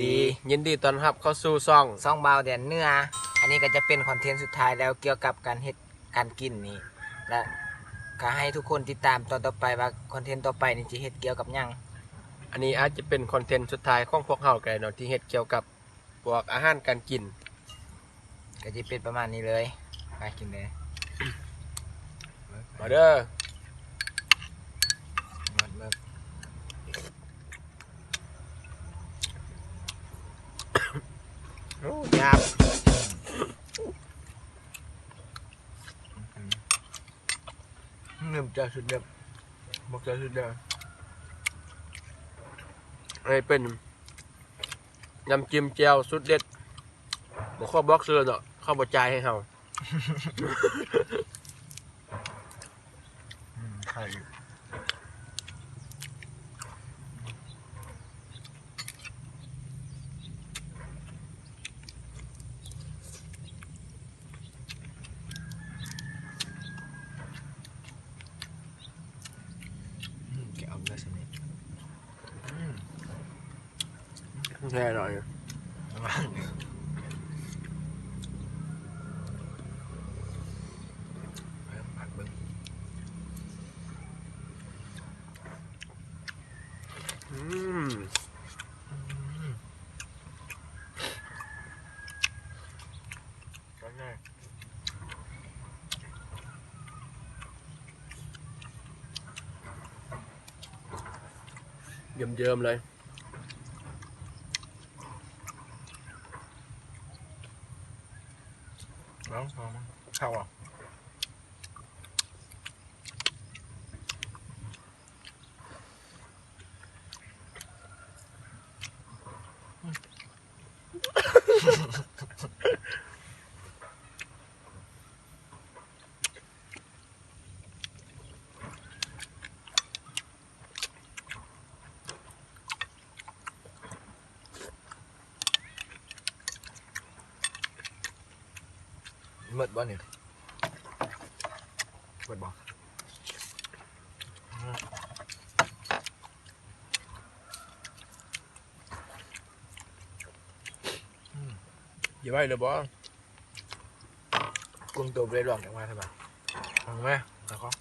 ດີ ຍິນດີຕ້ອນຮັບເຂົ້າສູ່ຊ່ອງ ຊ່ອງບ່າວແດນເໜືອ. ອັນນີ້ກໍຈະເປັນຄອນເທັນສຸດທ້າຍແລ້ວ ກ່ຽວກັບການເຮັດການກິນນີ້ ແລະ ກໍໃຫ້ທຸກຄົນຕິດຕາມຕອນຕໍ່ໄປວ່າຄອນເທັນຕໍ່ໄປນີ້ຈະເຮັດກ່ຽວກັບຫຍັງ. ອັນນີ້ອາດຈະເປັນຄອນເທັນສຸດທ້າຍຂອງພວກເຮົາກໍໄດ້ເນາະ ທີ່ເຮັດກ່ຽວກັບ ພວກອາຫານການກິນ ກໍຈະເປັນປະມານນີ້ເລີຍ. ມາກິນເລີຍ ມາເດີ ໝົດເລີຍ. ໂອ້ ຍາບ ນ້ຳຈາສຸດເດັດ ບັກຈາສຸດເດັດ. ອັນນີ້ເປັນ ນ້ຳຈິ້ມແຈ່ວສຸດເດັດ ບໍ່ຂໍບອກຊື່ເນາະ ເຂົາບໍ່ຈ່າຍໃຫ້ເຮົາ. ອືມ ໄຂ່ອີກ ອືມ ແກະອອກໄດ້ສ່ຳນີ້ ອືມ. ແທ້ໜ້ອຍ ອືມ ເຍິມໆ ເລີຍ ລອງ ລອງ ເຂົ້າບໍ່? ໝົດບໍ່ນີ້? ໝົດບໍ່? ອືມ ຢ່າໄວ້ເລີຍບໍ່? ກຸມໂຕບໍ່ໄດ້ລອງຈັກວ່າຊະບາດ ເອົາແມ ຕາຂອງ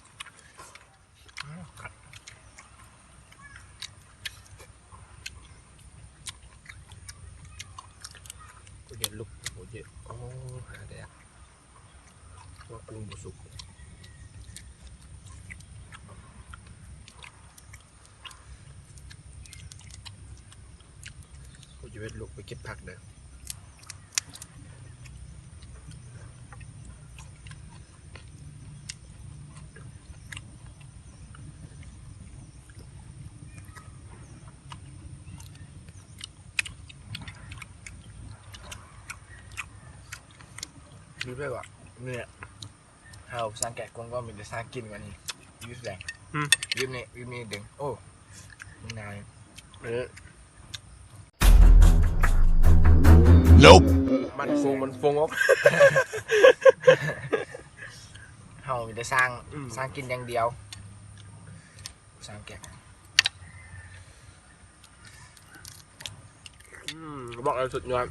ໂອ້ຍ ລຸກ ໂອ້ຍ ໂອ້ ຫາແດກ ວ່າກຸ້ງບໍ່ສຸກ. ກູຈະເວັດລຸກໄປເກັບຜັກເດີ. ມີໄປວະ ນີ້ ເຮົາສ້າງແກະກົງກໍມີແຕ່ສ້າງກິນກວ່ານີ້. ຢູ່ໃສ? ຫືມ? ຢູ່ນີ້ ຢູ່ນີ້ດຶງ. ໂອ້ ມັນນາຍ. ເອີ Nope. ມັນຟົງ ມັນຟົງອອກ. ເຮົາມີແຕ່ສ້າງ ອືມ ສ້າງກິນຢ່າງດຽວ. ສ້າງແກະ. ອືມ ບອກເລີຍສຸດຍອດ.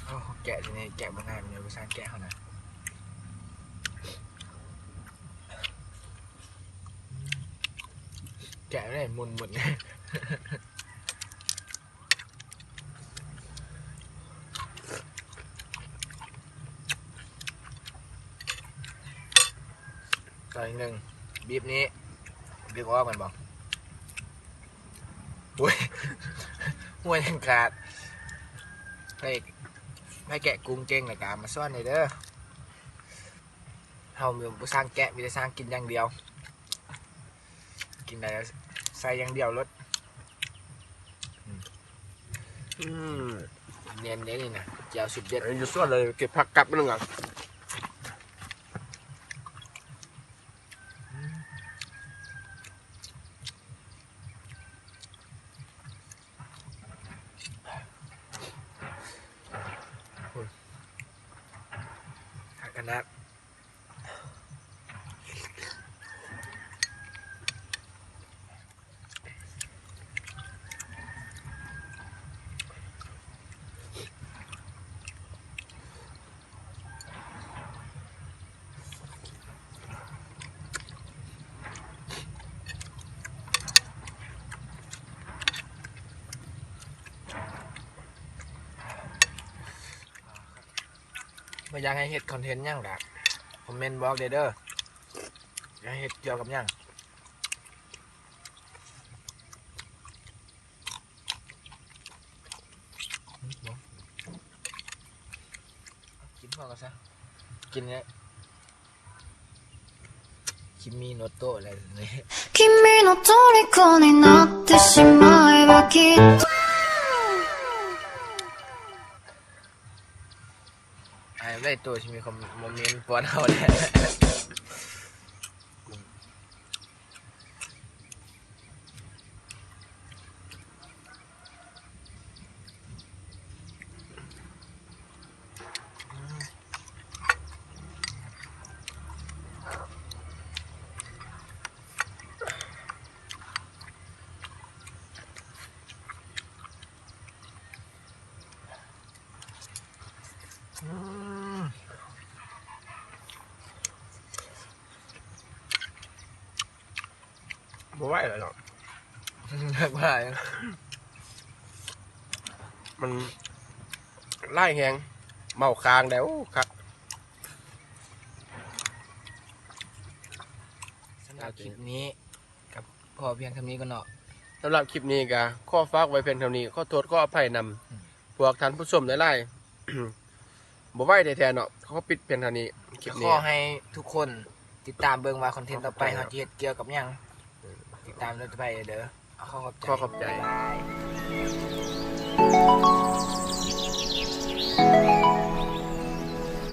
ໂອ້ ແກະທີ່ນີ້ແກະບໍ່ງ່າຍເລີຍ ບໍ່ຊ່າງແກະເຮົານະ. ແກະໄດ້ໝຸ່ນໆ. ໃສ່ໜຶ່ງ ບີບນີ້ ດຶງອອກແມ່ນບໍ່? ໂອ້ຍ ຫົວຍັງຂາດ. ໃຜ ໃຜແກະກຸ້ງເກັ່ງແລ້ວກໍເອົາມາສອນແດ່ເດີ. ເຮົາບໍ່ຊ່າງແກະ ມີແຕ່ຊ່າງກິນຢ່າງດຽວ. ກິນໄດ້ໃສ່ຢ່າງດຽວໂລດ. ອືມ ອືມ ແໜ້ນເດ້ນີ້ນະ ແຈ່ວສຸດເດັດ. ຢູ່ສວນເລີຍ ເກັບຜັກກັບໜຶ່ງອ່ະ. ຄັກຂະໜາດ. ຢາກໃຫ້ເຮັດຄອນເທັນຫຍັງກະຄອມເມັນບອກເດີ້ ຢາກໃຫ້ເຮັດກ່ຽວກັບຫຍັງ. ກິນພໍກໍຊະ ກິນແລ້ວ ຄິມມີໂນໂຕະແລ້ວນີ້ 君の虜になってしまえばきっと ອ້າຍໄດ້ໂຕທີ່ມີຄອມເມັນປອນເຮົາແລ້ວ. ບໍ່ໄຫວແລ້ວເນາະ ບໍ່ໄຫວ ມັນຫຼາຍແຮງ ເມົາຄ້າງແລ້ວ ໂອ້ ຄັກ. ສຳລັບຄລິບນີ້ກໍພໍພຽງເທົ່ານີ້ກ່ອນເນາະ ສຳລັບຄລິບນີ້ກໍຂໍຝາກໄວ້ພຽງເທົ່ານີ້ ຂໍໂທດຂໍອະໄພນຳ ອືມ ພວກທ່ານຜູ້ຊົມຫຼາຍໆ ບໍ່ໄຫວແທ້ໆເນາະ ຂໍປິດພຽງເທົ່ານີ້ ຄລິບນີ້ ກໍຂໍໃຫ້ທຸກຄົນຕິດຕາມເບິ່ງວ່າຄອນເທັນຕໍ່ໄປເຮົາຈະເຮັດກ່ຽວກັບຫຍັງ ຕິດຕາມຕໍ່ໄປເດີ້ ຂໍຂອບໃຈ ຂໍຂອບໃຈ ບາຍບາຍ.